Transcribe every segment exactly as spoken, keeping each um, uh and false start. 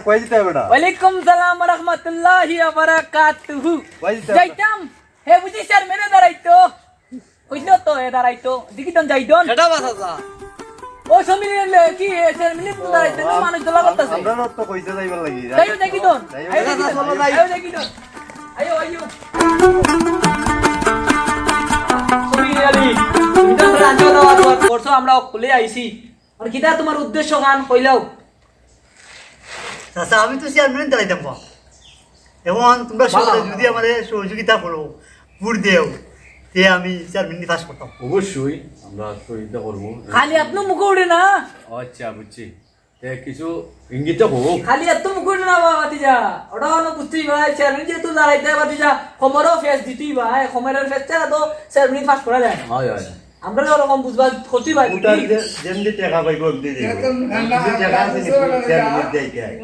কই দিতে হবে না? ওয়ালাইকুম সালাম ওয়া রাহমাতুল্লাহি ওয়া বারাকাতুহু। কই দিতে হবে? যাইতাম, হে বুঝি চেয়ারম্যানে দাঁড়াইতো। কইছিল তো, এ দাঁড়াইতো। দেখি দন যাই দন। সেটা বাসা যা। ও সমীর এলে কি, এ চেয়ারম্যানে দাঁড়াইতো, ও, মানুষ দলা করতেছে। আমরা তো কইছে যাইবার লাগি। যাইও দেখি দন। যাইও। আইও দেখি দন। চলো যাই। আইও দেখি দন। আইও, আইও। সমীর আলী, তুমি তো আমরা আঞ্চল করছো, আমরা খুলে আইছি। আর কিতা তোমার উদ্দেশ্য গান কইলাও? চাচা, আমি তো চেয়ারম্যান দাঁড়াইতাম বা। এখন তোমরা সকলে যদি আমারে সহযোগিতা করো, ভোট দেও, তে আমি চেয়ারম্যান পাস করতাম। অবশ্যই আমরা সহযোগিতা করবো। খালি আপনি মুখে উঠে না। আচ্ছা, বুঝছি। তে কিছু ইঙ্গিত হোক। খালি এত মুখ উঠে না বাবা, ভাতিজা। ওটা অন্য বুঝতেই ভাই, চেয়ারম্যান যেহেতু দাঁড়াইতে হয়, ভাতিজা, কোমরও ফেস দিতেই ভাই, কোমরের ফেস ছাড়া তো চেয়ারম্যান পাস করা যায় না। হয়, হয়। আমরা তো ওরকম বুঝবা, ক্ষতি ভাই, ভোটার বুঝলি? যে, যেমনি টাকা পাইবো, এমনি দিবো। একদম ঠান্ডা, যদি টাকা আছে, ঠান্ডা, নি, ঠান্ডা। চেয়ারম্যান দেয়, দেয়।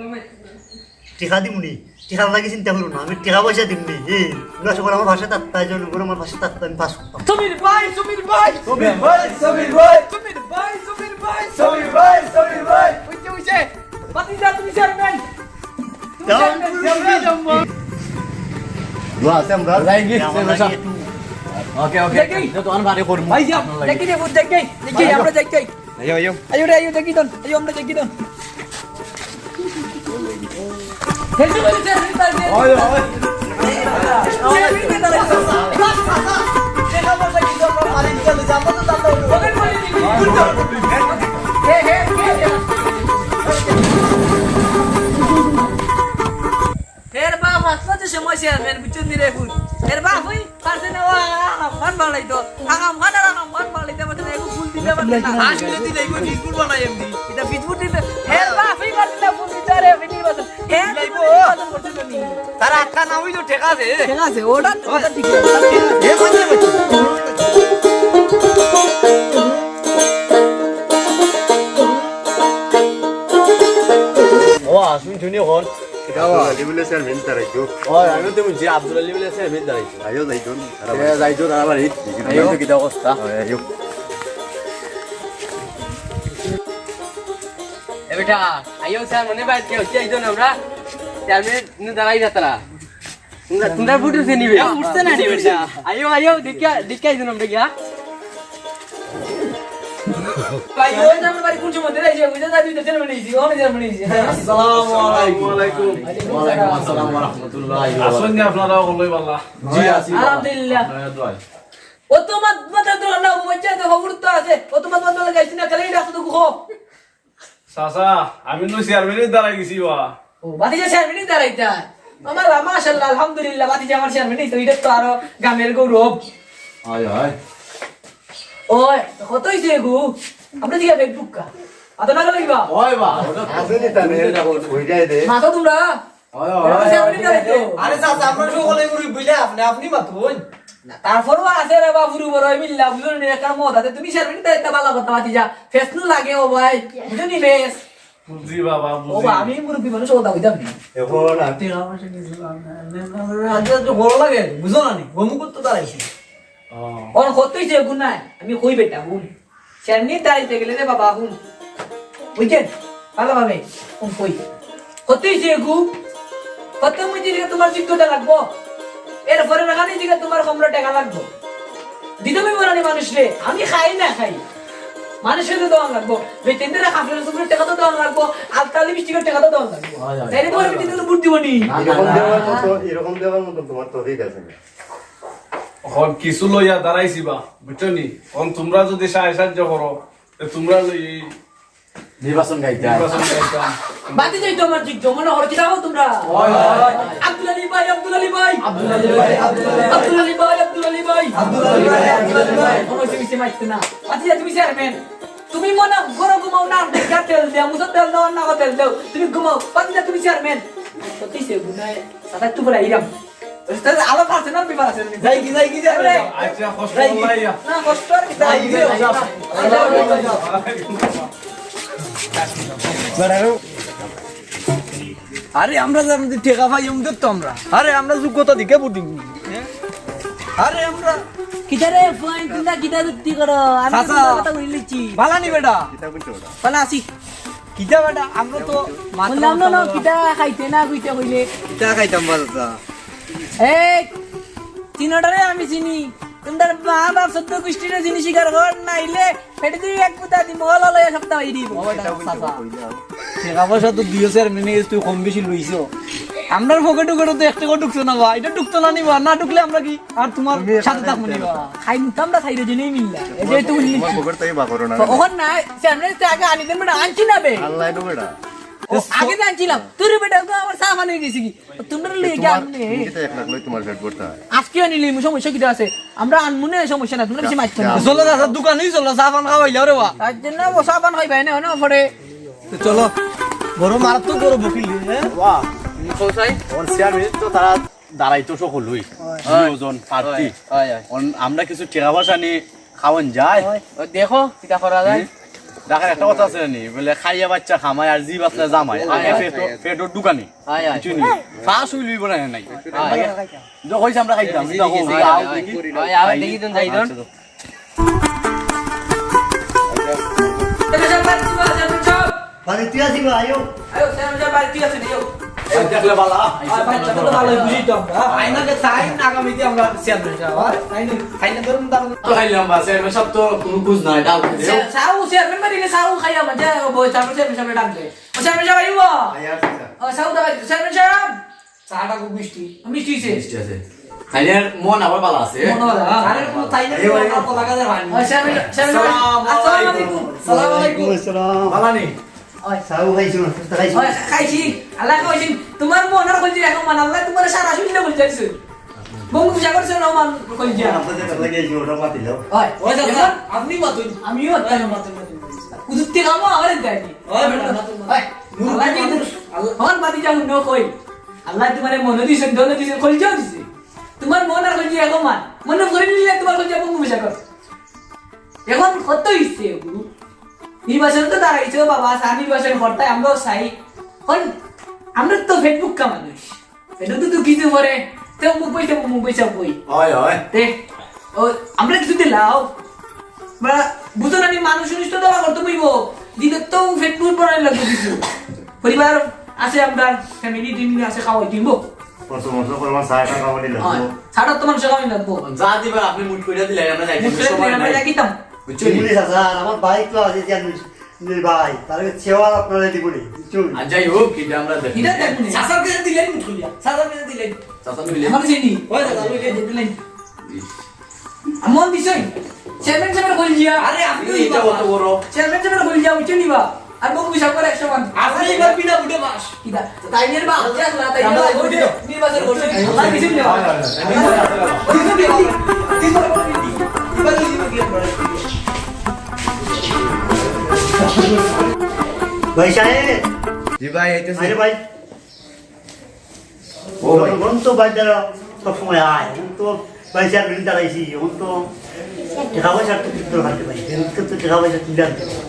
টেকা দিমুনি, টেকার লাগি চিন্তা করো না, আমি টেকা পয়সা দিমুনি। এই, তোমরা সবার আমার পাশে থাকতে, জনগণ আমার পাশে থাকতে, আমি পাস করতাম। সমীর ভাই, সমীর ভাই। সমীর ভাই, সমীর ভাই। সমীর ভাই, সমীর ভাই। সমীর ভাই, সমীর ভাই। উঠছে, উঠছে। ভাতিজা, তুমি চেয়ারম্যান। তুমি চেয়ারম্যান, চেয়ারম্যান। দোয়া আছে আমরা। যাই গি, আমার চেয়ারম্যান লাগি সাহেব। একটু। ওকে, ওকে। দেখি। তো তোমার বাড়ি করবো। ভাই, যাও। আপনার লাগি। দেখি রে, ভোট দেখি। দেখি, ভাই, আমরা যাও। দেখি। আইও, আইও। আইও রে, আইও, দেখি দন। আইও, আমরা দেখি দন। হেলতে পারি, স্যার, হেলতে পারি। ওই, ওই। স্যার, হেলতে পারি। হে, হে, হে, হে। এর বাপ আসলো যে সময় চেয়ারম্যান, বুঝছেন নি রে, এখন। এর বাপ ওই পাশে না, ও আকাম খান বানাইতো। আকাম খান আর আকাম খান বানাইতে পারছে না, এগু ফুল দিতে পারছে না। আসলে দিলে এগু বিস্কুট বানাই এমনি। এটা বিস্কুট দিতে, এর বাপ ওই পাশে না ফুল দিতে, আরে, ফিটিং বাজার। এর দিলাইবো। ফিটিং বাজার করছে তো নি। তার আটটা না হইলেও ঠিক আছে। ঠিক আছে, ওটা, ওটা ঠিক আছে, ওটা ঠিক আছে। এ, বুঝতে পারছি। ও, আসুন, শুনি এখন। আব্দুল আলী বলে চেয়ারম্যান দাঁড়াইতো। ওই, আমিও তো বুঝছি, আব্দুল আলী বলে চেয়ারম্যান দাঁড়াইতো। আইও যাইতো, তারা এ, বাড়ি। যাইতো, তারা বাড়ি। দেখি আইও। তো কিতা অবস্থা। ওই, আইও। এ বেটা, আইও স্যার, মনে বাইর কে হচ্ছে, আইও না আমরা। চেয়ারম্যান নু দাঁড়াই না তারা। তোমরা, তোমরা ভোট উঠে নিবে। এ, উঠছে না রে বেটা। আইও, আইও, দেখিয়া, দেখিয়া আইও না আমরা গিয়া। ভাই, ওই যে আমার বাড়ি কোন সময় ধরে আইছে, ওই যে দাদু তো চেয়ারম্যান হইছে, ওখানে চেয়ারম্যান হইছে। আসসালামু আলাইকুম। ওয়ালাইকুম আসসালাম ওয়া রাহমাতুল্লাহি ওয়া বারাকাতুহু। আছেন নি আপনারা, ভালোই ভালা? জি, আছি। আলহামদুলিল্লাহ। আপনারা দোয়ায়। ও তো মাত-, মাথা তো না, ও বাচ্চা তো খবর তো আছে। ও তো মাত-, মাত-, মাত-, গাইছি না, খালি রাস্তা তো গুখো। চাচা, আমি নু চেয়ারম্যানে দাঁড়াই গেছি বা। ও, ভাতিজা চেয়ারম্যানে দাঁড়াইতা। আমার বা, মাশাআল্লাহ, আলহামদুলিল্লাহ, ভাতিজা আমার চেয়ারম্যানে তো, এটা তো আরো গ্রামের গৌরব। হয়, হয়। ওই, কত হইছে গো? আমরা দিকে Facebook কা? আতো না লাগবা? হয় বা, ওটা আছে নি তানে? ওই যায় দে। মাতো তোমরা? হয়, হয়, আমরা হয়। চেয়ারম্যানে দাঁড়াইতো। আরে চাচা, আমরা সকলে মুরব্বি বুঝলে আপনি, আপনি মাতুন। না, তারপরও আছে রে বাবুর উপর ওই মিল্লা, বুঝো নি, একটা মত আছে। তুমি চেয়ারম্যানে দাঁড়াইতা ভালা কথা, ভাতিজা। ফেস নু লাগে ও ভাই, বুঝো নি ফেস? বুঝছি বাবা, ও বুঝছি। বা, আমি মুরব্বি মানুষ, ওটা বুঝতাম নি। এখন আর আজকে একটু ভালো লাগে, বুঝো না নি? অমুক তো দাঁড়াইছি। ও। ওর কত হইছে গুণ নাই? আমি কই বেটা, গুণ। চেয়ারম্যানে দাঁড়াইতে গেলে রে বাবা, গুণ। বুঝছেন? ভালোভাবে, কোন কই? কত হইছে গু? কত হইছে যে তোমার যোগ্যতা লাগবো? এরপরে লাগানি দিকে তোমার কমরা টাকা লাগবো। দিতে আমি বলানি মানুষ রে, আমি খাই না খাই। মানুষের তো দেওয়া লাগবো। বেতনদারে কাপড়ের চোপড়ের টাকা তো দেওয়া লাগবো। আলতা লিপস্টিকের টাকা তো দেওয়া লাগবো। হয়, হয়। তাইলে তোমার বেতনদারে ভোট দিব নি। না, না, এরকম না। দেওয়ার মতো, এরকম দেওয়ার মতো তোমার তৌফিক আছে না। এখন কিছু লইয়া দাঁড়াইছি বা, বুঝছো নি? এখন তোমরা যদি সাহায্য সাহায্য করো, তে তোমরা লই নির্বাচন গাইতে হয়। নির্বাচন গাইতাম। বাতি যাই তো আমার জিজ্ঞ, মনে হয় কিতা হো তোমরা? হয়, হয়। আব্দুল আলী ভাই, আব্দুল আলী ভাই। আব্দুল আলী ভাই, আব্দুল আলী ভাই। আব্দুল আলী ভাই, আব্দুল আলী ভাই। আব্দুল আলী ভাই, আব্দুল আলী ভাই। কোনো হইছে, হইছে মারতে না। বাতি যা তুমি চেয়ারম্যান। তুমি মনে করো ঘুমাও না, দেখা তেল দেও, মুসা তেল দাও, না তেল দাও। তুমি ঘুমাও, বাতি যা তুমি চেয়ারম্যান। তো কিসে গুনায়? সাদা একটু পরে আইরাম। ওস্তাদ, আলো পারছে না, আমি পারছে না। যাই কি, যাই কি, যাই কি? আচ্ছা, কষ্ট যাই কি? করলাই। না, কষ্ট আর কি, যাই কি? যাই কি? যাই কি? আরে, আমরা যে আমাদের টেকা পাই, এমন তো আমরা। আরে, আমরা যোগ্যতা দিকে ভোট দিমু। আরে, আমরা কিতারে ফুয়াইন, তোমরা কিতা যুক্তি করো? আমি তো চাচা, তোমরা কথা বলে লিখছি। বালা নি বেটা? কিতা বলছো ওটা? বালা আছি। কিতা বেটা, আমরা তো মাত্র বললাম না, না, মাত্র কিতা খাইতে না কইতে কইলে। কিতা খাইতাম বলতা? এই, তিনোটারে আমি চিনি। তোমরার মা বাপ চোদ্দ গোষ্ঠীরে চিনি, স্বীকার কর, নাইলে পেটে তুই এক পুতা দি মহল হলো এক সপ্তাহ হয়ে দিব। ও বেটা, চাচা। টেকা পয়সা তো দিও চেয়ারম্যানে, তুই কম বেশি লইছো। আমরার পকেটে করে তো এক টেকা ঢুকছে না বা, ইটা ঢুকতো না নি বা, না ঢুকলে আমরা কি আর তোমার সাথে থাকবো নি বা? খাই নিতাম না, খাই রোজনেই মিললা। এই যে তুমি তোমার পকেট থেকে বার করো না। তখন না, চেয়ারম্যান তো আগে আনি দেন, বেটা, আনছি না বে। আল্লাহ তো বেটা। ও, আগে তো আনছিলাম। তোর বেটা তো আমার সামান হয়ে গেছে কি? তোমরা লই গিয়া তোমার, আনলে। তুমি তো এক লাখ লই তোমার পেট ভরতে হয়। আজকে আনিলে সমস্যা কিটা আছে? আমরা আনমু না, সমস্যা না, তোমরা বেশি মাছ পানি। চলো দাদা, দোকানেই চলো, চা পান খাওয়াইলে রে বা। তার জন্য ও চা পান খাইবাই না, না পরে। তো চলো, বড় মারাত্মক বড় বকিল, হ্যাঁ? বাহ, তুমি কোথায়? ওর চেয়ারম্যান তো তারা দাঁড়াইতো সকলই। হয়। দুজন প্রার্থী। হয়, হয়, হয়। অন-, আমরা কিছু টেকা পয়সা নিয়ে খাওয়ান যায়। হয়। ও দেখো, কিতা করা যায়। হুম? ঢাকার একটা কথা আছে নি, বলে, "খাইয়া বাচ্চা খামাই আর জি বাচ্চা জামাই।" আর হয়, হয়। পেটো, পেটো ঢুকানি। হয়, হয়। বুঝছো নি? ফাঁস হইল হইব না, নাই। হয়। যে কইছে আমরা খাইতাম, হয়, দেখো, হয়, আও হয়, দেখি। হয়, আও দেখি, তুমি যাই, আচ্ছা, তো। বাড়িতে আছি বা, আয়ো। আয়ো, স্যার, স্যার, বাড়িতে আছি, আয়ো। ওই দেখলে বালা। আর বাচ্চা তো ভালো বুঝি তো আমরা। আইনা যে তাই না, আগামীতে আমরা চেয়ারম্যান সাহেব, আর তাই না, তাই না, ধরুন, তার তো খাইলাম বা, চেয়ারম্যান সাহেব তো কোনো খোঁজ নাই, ডাল খেতে। স্যার, সাউ, চেয়ারম্যান বাড়ি গেলে সাউ খাইয়া মজা, বই, তারপর চেয়ারম্যান সাহেব ডাক দেয়। ও, চেয়ারম্যান সাহেব, আইবো? আইয়া আছে, স্যার। ও, সাউ দাও, চেয়ারম্যান সাহেব। চাটা খুব মিষ্টি। মিষ্টি হইছে? মিষ্টি আছে। তাইনের মন আবার ভালো আছে। মন ভালো, হ্যাঁ। আরে, তাইনের এই ভাই। মন ভালো কাজে হয়নি। ও, চেয়ারম্যান, চেয়ারমান সাহেব, আসসালামু আসসালামু আলাইকুম। আলাইকুম। ওয়ালাইকুম আসসালাম। ভালো নি? ওই। সাউ খাইছো না? সুস্থ খাইছো? ওই, খাইছি। আল্লাহ খাওয়াইছেন। তোমার মন আর কইছে এখন মান, আল্লাহ তোমার সারা শরীরে বলে যাইছে। বঙ্গোপসাগর সে রহমান কইছে। আপনাদের কথা গিয়ে ওটা মাতিল। ওই, ওই দাদা, এখন আপনি মাতুন। আমিও তাই মাতুন, মাতুন। কুদুরতে কামো আমারে দেয়নি। ওই বেটা, মাতুন, মাতুন। ওই, আল্লাহ কি মানুষ। আল্লাহ, আমার বাতি যাও ন কই। আল্লাহ তোমারে মনে দিছেন, ধনে দিছেন, কলজাও দিছে। তোমার মন আর কলজা এখন মান। মনে করে নিলে তোমার কলজা বঙ্গোপসাগর। এখন কত হইছে গুরু? নির্বাচন তো দাঁড়াইছে বাবা, চা নির্বাচন করতে আমরাও চাই। এখন আমরা তো Facebook কা মানুষ। এটা তো, তো কিছু পরে, তে অমুক বই, তে অমুক বই, সব বই। হয়, হয়। তে, ও, আমরা কিছু দিলাও। বা, বুঝো না, আমি মানুষ উনিশ তো দলা করতে বইব। দিলে তো Facebook বানাই লাগবে কিছু। পরিবার আছে, আমরা ফ্যামিলি টিম আছে, খাওয়াই দিব। কত মতো পরিমাণ চা টা খাওয়ানি লাগবো। হয়, চা টা তো মানুষের খাওয়ানি লাগবো। যা দিবা, আপনি মুঠ কইরা দিলে, আমরা যাইতে মুঠ কইরা সময় দিলে, আমরা নাই। যাইতাম। বুঝছো নি? বুঝলি, চাচা, আমার বাইক তো আছে, যে আমি নে ভাই, তাহলে সেবা আপনারা দিব নি, বুঝছো? আর যাই হোক, এটা আমরা দেখি। এটা দেখুন, চাচার কাছে দিলেন, মুখ খুলিয়া। চাচার কাছে দিলেন। চাচা লইলেন। আমার কাছে নি। ওই দাদা, লইলেন, দিলেন। ইস। মন দিছই। চেয়ারম্যান সাহেবের কইল দিয়া। আরে, আপনি এটা অত বড়। চেয়ারম্যান সাহেবের কইল দিয়া, উঠে নিবা। আর বউ পয়সা করে একশো মান। আপনি এবার বিনা ভোটে পাস। কিতা? তাই নিয়ে বাপ, যে আসলা, তাই নিয়ে বাপ, ভোটে, নির্বাচন করছে। আল্লাহ কিছু নেই। ভাই সাহেব। জি ভাই, আইতেছি। আরে ভাই। ও ভাই। এখন তো ভাই যারা সবসময় আয়, এখন তো ভাই চেয়ারম্যান দাঁড়াইছি, এখন তো টেকা পয়সা তো কিছু দরকার নেই ভাই, এখন তো টেকা পয়সা তুলে আনতে হবে।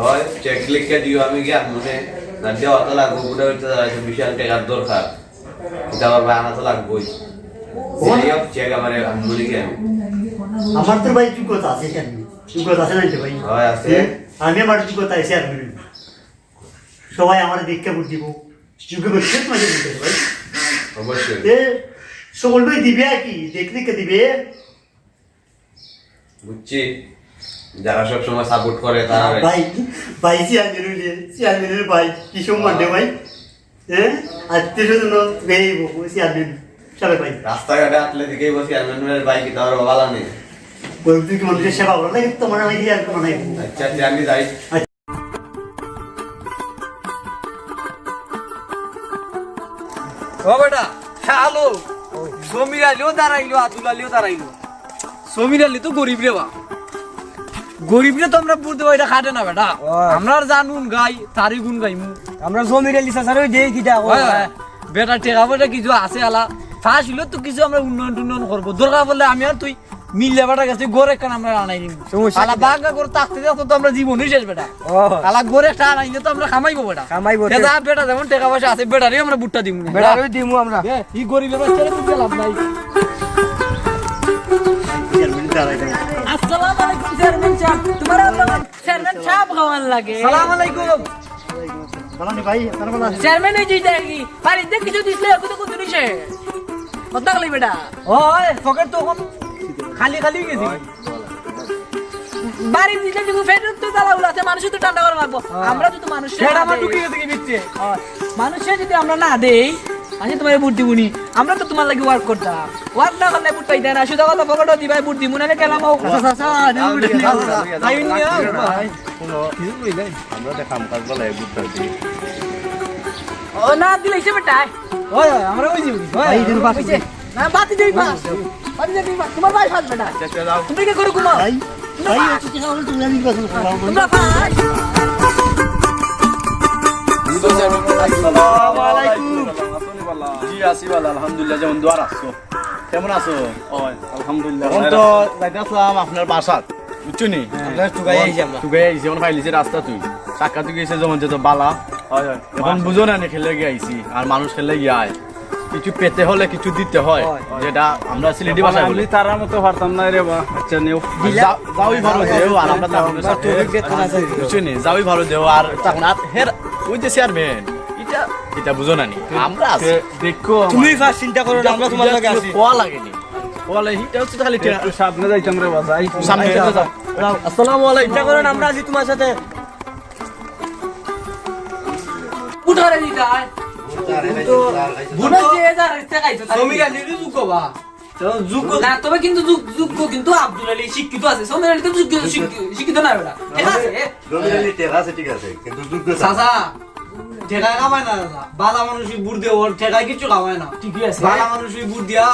হয়, চেক লিখে দিও, আমি গিয়া আনমুনে, না দেওয়া তো লাগবো, বুড়া হইতে দাঁড়াইছে, বিশাল টেকার দরকার। এটা আবার ভাই আনা তো লাগবোই। ও। যাই হোক, চেক আমারে আনমুনে গিয়া আমি। আমার তো ভাই যোগ্যতা আছে চেয়ারম্যান, যোগ্যতা আছে না ভাই? হয়, আছে। আমি আমার যোগ্যতা আছে চেয়ারম্যান। সবাই আমার দেখতে ভোট দিব। যোগ্য ব্যক্তি তো মাঝে দিতে হবে ভাই। অবশ্যই। এ, সকলটাই দিবে আর কি, দেখতে কে দিবে? বুঝছি, যারা সব সময় সাপোর্ট করে তারা। ভাই, ভাই চেয়ারম্যান হইলে, চেয়ারম্যান হইলে ভাই, কি সম্মান রে ভাই? হ্যাঁ? আত্মীয় স্বজন বেয়ে বসে চেয়ারম্যান সাহেব ভাই। রাস্তাঘাটে আটলে দিকে বসে চেয়ারম্যান ভাই কি তার বালা নেই? বলতে কি মানুষের সেবা করা লাগে, তোমার আমি চেয়ারম্যান বানাই। আচ্ছা, আচ্ছা, আমি যাই। আচ্ছা। ও বেটা, হ্যালো, জমির আলিও দাঁড়াইলো, আতুল আলিও দাঁড়াইলো। জমির আলি তো গরিব রে বা। গরিব রে তো আমরা বুঝতে পারি, এটা খাটে না বেটা। ওই। আমরা আর জান গুন গাই, তারি গুন গাইমু। আমরা জমির আলি চাচার ওই দেই কিতা, ওই, ওই। বেটা টেকা পয়সা কিছু আছে আলা। ফাঁস হইলে তো কিছু আমরা উন্নয়ন টুন্নয়ন করবো। দরকার পড়লে আমি আর তুই মিললে বেটা গেছে, ঘর একখান আমরা আনাই দিমু। সমস্যা আলা কি? বাগা করে থাকতে থাকতে তো আমরা জীবনই শেষ বেটা। ও। আলা ঘর একটা আনাইলে তো আমরা খামাইবো বেটা। খামাইবো। এ যা বেটা যেমন টেকা পয়সা আছে, বেটারই আমরা ভোটটা দিমু না। বেটারই দিমু আমরা। এ, ই গরিবের বাচ্চারে তো লাভ নাই। আসসালামু আলাইকুম চেয়ারম্যান সাহেব। তোমার চেয়ারম্যান সাহেব খাওয়ান লাগে। সালাম আলাইকুম। ভালা নি ভাই, আপনারা ভালা আছেন? চেয়ারম্যান অই যে দেখি, বাড়িত কিছু দিছলে, অখন তো কুন্তা নাই। কথা কইলে বেটা। ও, অয়, পকেট তো অখন খালি খালি গেছে। বাড়িত দিছলে কিন্তু পেটর তো জ্বালা উলা আছে, মানুষে তো ঠান্ডা করা লাগবো। হ্যাঁ। আমরা যদি মানুষরে পেট না আমার দেই, ঢুকে গেছে কি ভিতরে? হ্যাঁ, মানুষরে যদি আমরা না দেই, আমি তুমারে ভোট দিমু নি। আমরা তো তুমার লাগি ওয়ার্ক করতাম, ওয়ার্ক না করলে ভোট পাইতায় না। সুজা কথা, পকেটো দিবায়, ভোট দিমু, নাইলে গেলাম। আচ্ছা, আচ্ছা, আচ্ছা, আচ্ছা, আইন নিয়া। ভাই, হুনো, আমরা তো কাম কাজ বালা এক গুত্তা দি। ও না দিলে হিসেবে টাই। ওই, ওই, আমরা অই যাইমু। ওই, ভাই, ইদিন পাঁচ অইছে। না, বাতি দেই পাঁচ। বাতি দেই পাঁচ। তুমার ভাই পাঁচ বেটা। আচ্ছা, আচ্ছা, যাও। তুমি কি করো ঘুমাও? ভাই, ভাই, অত টেকা অইলে তুমি নির্বাচন করো। তুমরা ভাই। আসসালামু আলাইকুম। জি, আছি ভালা, আলহামদুলিল্লাহ, যেমন দোয়া রাখছো। কেমন আছো? ওই, আলহামদুলিল্লাহ। অখন তো যাইতাছলাম আপনার বাসাত, বুঝছো নি? হ্যাঁ। আপনার টুকাই আইছি আমরা। টুকাই আইছি, অখন পাইলিছি রাস্তাত। সাক্ষাৎ অই গেছে, যেমন যেত বালা। হয়, হয়। অখন বুঝো না নি, কেনে গিয়া আইছি, আর মানুষ কেনে গিয়া আয়। কিছু পেতে হলে কিছু দিতে হয়, হয়, হয়। যেটা আমরা সিলেটি ভাষায় বলি। আমি তারার মতো পারতাম না রে বা। আচ্ছা, নেও। যা-, যাওই ভালো দেও, আর আমরা তারার মতো। বুঝছো নি? যাওই ভালো দেও, আর তখন আর হের, অই যে চেয়ারম্যান, ইটা, ইটা বুঝো না নি? আমরা আছি। দেখো, তুমি ফার্স্ট চিন্তা করো না, আমরা তুমার লগে আছি। কোয়া লাগেনি। কোয়া লাগে, ইটা অইছে খালি টেকা। একটু সামনে যাইতাম রে বা, যাই। সামনে যাও, যাও। আসসালামু আলাইকুম। চিন্তা করো না, আমরা আছি তুমার সাথে। ভোট হরে দিতে হয়। ভোট তো, ভোট তো যে যার ইচ্ছা খাইতো, তাই সমীর আলীরই যোগ্য বা। তো যোগ্য না, তবে কিন্তু যোগ-, যোগ্য কিন্তু আব্দুল আলী শিক্ষিত আছে। সমীর আলী তো যোগ্য, শিক্ষিত, শিক্ষিত না বেটা। ঠিক আছে? সমীর আলী টেকা আছে, ঠিক আছে, কিন্তু যোগ্য না। চাচা, টেকা কামায় না, চাচা। বালা মানুষই ভোট দেও, অর টেকায় কিচ্ছু কামায় না। ঠিকই আছে। বালা মানুষই ভোট দিয়া,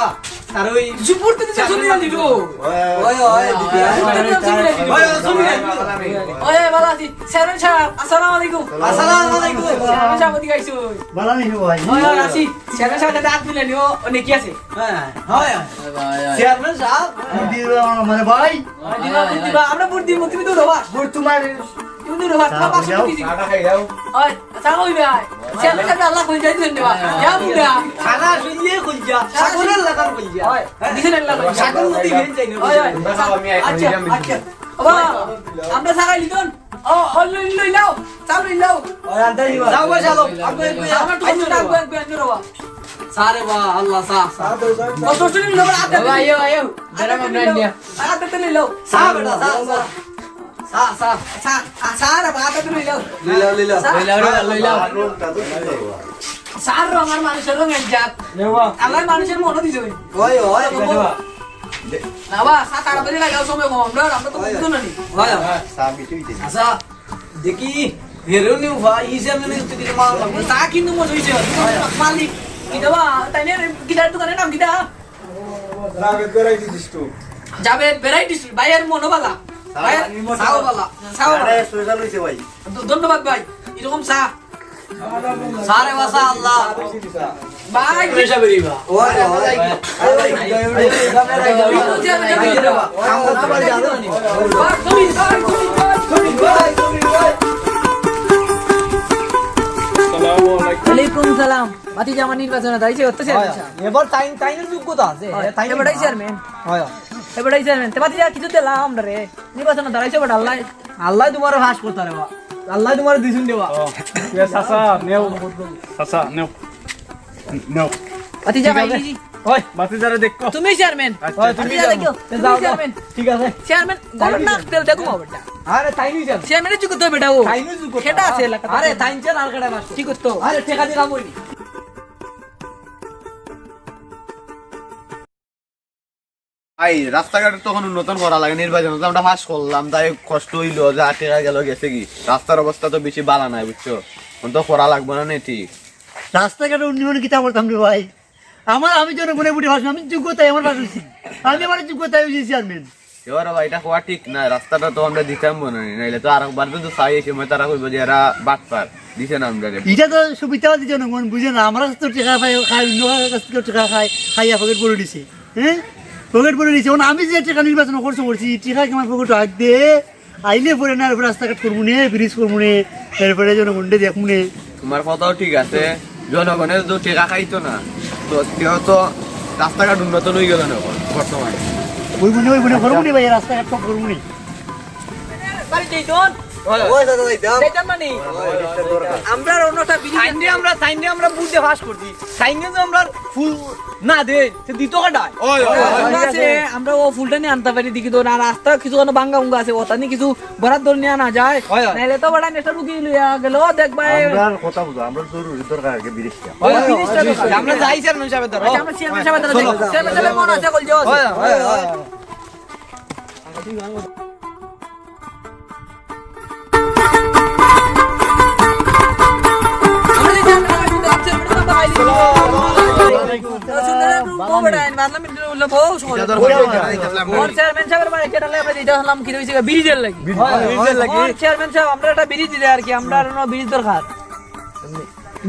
তার ওই যে ভোট দিতে সমীর আলী তো। ওই, ওই, ওই, দিদি। ভোট দিতে সমীর আলী তো। ওই, ওই, সমীর আলী তো। ওই, ভালা আছি। চেয়ারম্যান সাব, আসসালামু আলাইকুম। আসসালামু আলাইকুম। চেয়ারম্যান সাব, ওদিকে আইছো। ভালা নি ভাই? ওই, ওই, আছি। চেয়ারম্যান সাব, হাতে হাত মিলাই নিও, ও নেকি আছে। হ্যাঁ, হয়, হয়। Chairman sub. ভোট দিবা আমার মানে ভাই। ওই, দিবা, ভোট দিবা, আমরা ভোট দিমু, তুমি তো দেবা। ভোট তুমার। তুমি তো দেবা, তুমার পাঁচশো যাও। দিছি। চা খাই যাও। ওই, চা খাই ভাই। চেয়ারম্যান সাব, আল্লাহ কই যাই দিবেন দেবা। যা বুঝা। খানা শুনলে কই যা। সাগরের লাগান কই যা। ওই, দিছেন আল্লাহ কই যা। সাগর নদী ভেন যাই না। ওই, ওই। আচ্ছা, আচ্ছা। বাবা, আমরা চা খাই লিটন। ও, ও, লই, লই লাও। চা লই লাও। ওই, আনতে দিবা। যাও, বসে আলো। আগে, আগে, আমার তো আইছো না। আগে, আগে, আগে, বাবা। চা রে বা, আল্লাহ, চা, চা। কষ্ট হচ্ছে না, আদা ভাই, আইও, আইও। আদা বেটা, তো আমরা লই লাও। ইন্ডিয়া। আদা তো লই লাও। চা বেটা, চা, চা। চা, চা। চা, চা রে বা, আদা তো লই লাও। লই লাও, লই লাও। চা। লই লাও রে, লই লাও। চা রে, আমার মানুষের রঙের জাত। নে বা। আল্লাহ মানুষের মনও দিছে। ওই, ওই, ওই। না বা, চা তাড়াতাড়ি লাগাও, সময় কম, আমরা, আমরা তো বুঝতো না নি। ওই, ওই। চা বিটুই দে। আচ্ছা, দেখি, হেরো নিউ ভাই, ইসে আমি নিউ তুই মাল লাগবে। চা কিন্তু মজা হইছে, মালিক। কিতা বা, তাই নে, কিতার দোকানের নাম কিতা? Javed variety store. Javed variety store, ভাই, এর মনো বালা। ভাই, এর চাও বালা, চাও বালা। আরে, স্পেশাল হইছে ভাই। ধ-, ধন্যবাদ ভাই, এরকম চা। চা রে বাসা আল্লাহ। ভাই, পয়সা বেরিবা। ওই, ওই। আসসালামু আলাইকুম। ওয়ালাইকুম সালাম। ভাতিজা আমার নির্বাচনে দাঁড়াইছে, অত চেয়ারম্যান সাব। এবার তাইন, তাইনের যোগ্যতা আছে। হয়, তাইন এবারই চেয়ারম্যান। হয়। এবারই চেয়ারম্যান। তে ভাতিজা কিছু দিলাম আমরা রে। নির্বাচনে দাঁড়াইছে বাট আল্লাহ। আল্লাহ তোমারে পাস করতা রে বা। আল্লাহ তোমারে দিছুন দেবা। ও, এ চাচা, নেও। চাচা, নেও। নেও। ভাতিজা ঠিক আছে। ভাই। ওই, ভাতিজারে দেখো। তুমি চেয়ারম্যান। আচ্ছা। ওই, তুমি ভাতিজা চেয়ারম্যান। দেখো। তুমি যাও, যাও। চেয়ারম্যান। ঠিক আছে। চেয়ারম্যান, তাই গরম না, চেয়ারম্যান। তেল দেখো বাবা বেটা। আরে, তাইন চেয়ারম্যান। চেয়ারম্যানের যোগ্য তো বেটা ও। তাইন যোগ্য। সেটা আছে এলাকাত। আরে, তাইন চেয়ারম্যান আর কেডা পাস করতো? কি করতো? আরে, টেকা দিলাম ওই। ভাই, রাস্তাঘাট তখন উন্নতন করা লাগে, নির্বাচন তো আমরা পাস করলাম, তাই কষ্ট হইলো, যা টেকা গেল গেছে কি, রাস্তার অবস্থা তো বেশি বালা নাই, বুঝছো? এখন তো করা লাগবো না নে, ঠিক? রাস্তাঘাট উন্নয়ন কিতা করতাম রে ভাই? আমার, আমি জনগণের ভোটে পাস, আমি যোগ্যতায় আমার পাস হইছি, আমি আমার যোগ্যতায় হইছি চেয়ারম্যান। এবার ভাই, এটা হওয়া ঠিক না, রাস্তাটা তো আমরা দিতাম মনে হয়, নাইলে তো আরেকবার যদি চাই, এই সময় তারা কইবো যে এরা বাটপার, দিছে না আমরা। এটা তো সুবিধাবাদী জনগণ বুঝে না, আমরা তো টেকা পাই, খাই, অন্য কাছ থেকে টেকা খাই, খাইয়া পকেট ভরে দিছে। হ্যাঁ, পকেট ভরে নিছে। এখন আমি যে টেকা নির্বাচন খরচ করছি, টেকা কি আমার পকেটে আইতে, আইলে পরে না, এরপরে রাস্তাঘাট করবো নে, ব্রিজ করবো নে, এরপরে জনগণকে দেখবো নে। তোমার কথাও ঠিক আছে, জনগণের তো টেকা খাইতো না, তো কেউ তো রাস্তাঘাট উন্নত হয়ে গেল না এখন বর্তমানে। ওই মনে, ওই মনে করবো নি ভাই, রাস্তাঘাট সব করবো নি। বাড়ি যাই তো। যাইতাম না নি? আমরা অন্যটা বিড়ি সাইন দিয়া আমরা, সাইন দিয়া আমরা ভোট দিয়া পাস করছি। সাইন দিয়া তো আমরা ফুল না দে, সে দিত কাটায়। আছে, আমরা ও ফুলটা নিয়ে আনতে পারি দেখি তো, না রাস্তা কিছু কোনো ভাঙ্গা ভুঙ্গা আছে, ওটা নিয়ে কিছু বরাদ্দ নিয়ে আনা যায়। নাইলে তো বেটা নেশা রুগী লইয়া গেল, দেখবা। আমরা কথা বুঝো, আমরা জরুরি দরকার আগে বিড়িটা। আমরা যাই চেয়ারম্যান সাহেবের দ্বারা। আচ্ছা, আমরা চেয়ারম্যান সাহেবের দ্বারা যাই। চেয়ারম্যান সাহেবের মন আছে, কইল যে আছে। চেয়ারম্যান সাহেবের বাড়ি কেটে লেগে দিতে হলাম কি রয়েছে, ব্রিজের লাগি। ব্রিজের লাগি। চেয়ারম্যান সাহেব, আমরা একটা ব্রিজ দিতে আর কি, আমরা আর ব্রিজ দরকার।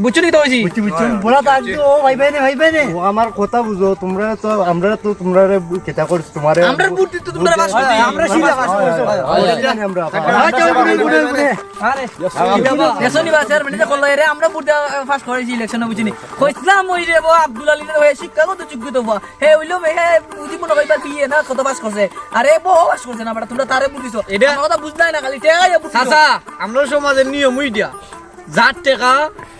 বুঝছো নি তো? বুঝছি, বুঝছি। বড় তো আজ তো, ও ভাই, ভাই নে, ভাই, ভাই নে। ও আমার কথা বুঝো, তোমরা তো, আমরা তো তোমরা কিতা করছো, তোমারে আমরা ভোট দিতে তোমরা পাস করছো। আমরা সিধা পাস করছো। আমরা আরে, এসো নি বা, চেয়ারম্যান, এটা করলো, এরে আমরা ভোট দেওয়া পাস করেছি ইলেকশনে, বুঝছি নি? কইছিলাম ওই রে বা, আব্দুল আলী রে, শিক্ষাগত যোগ্যতা বা। হে হইলো, হে বুঝি মনে হয় বিয়ে না, কত পাস করছে। আরে, বউ পাস করছে না, বেটা, তোমরা তারে ভোট দিছো। এটা আমার কথা বুঝলাই না, খালি টেকা ইয়া ভোট দিছো। চাচা, আমরা সমাজের নিয়ম ওইটা। যার টেকা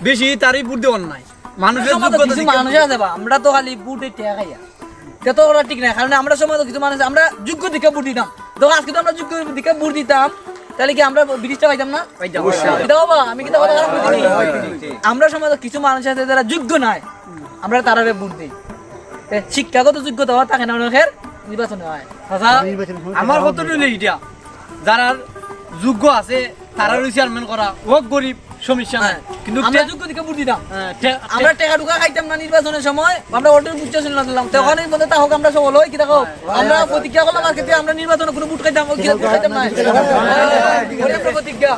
বেশি, তারই ভোট দেওয়ার নাই। মানুষের সমাজে যোগ্যতা কিছু দেখে মানুষ আছে বা, আমরা তো খালি ভোটে টেকা খাইয়া। এটা তো ওরা ঠিক না, কারণ আমরা সমাজে কিছু মানুষ, আমরা যোগ্য দিকে ভোট দিতাম। তো আজকে তো আমরা যোগ্য দিকে ভোট দিতাম, তাহলে কি আমরা ব্রিজটা পাইতাম না? পাইতাম। অবশ্যই। কিতা বাবা, আমি কিতা কথা খারাপ বলছি? আমরা সমাজে কিছু মানুষ আছে যারা যোগ্য নয়, আমরা তারারে ভোট দিই। এ, শিক্ষাগত যোগ্যতা থাকে না অনেকের, নির্বাচনে হয়। চাচা, আমার কথা হইলো এটা, যারা যোগ্য আছে, তারারও চেয়ারম্যান করা হোক, গরিব, সমস্যা নাই। হ্যাঁ। কিন্তু আমরা টে-, যোগ্য দিকে ভোট দিতাম। হ্যাঁ, টে-, আমরা টেকা টুকা খাইতাম না নির্বাচনের সময়, আমরা ওটার বুঝতে শুনলাম দিলাম। তখনই বলতে তা হোক, আমরা সব হলো, কি দেখো, আমরা প্রতিজ্ঞা করলাম আজকে থেকে আমরা নির্বাচনে কোনো ভোট খাইতাম, ওই ভোট খাইতাম না। ওটার প্রতিজ্ঞা।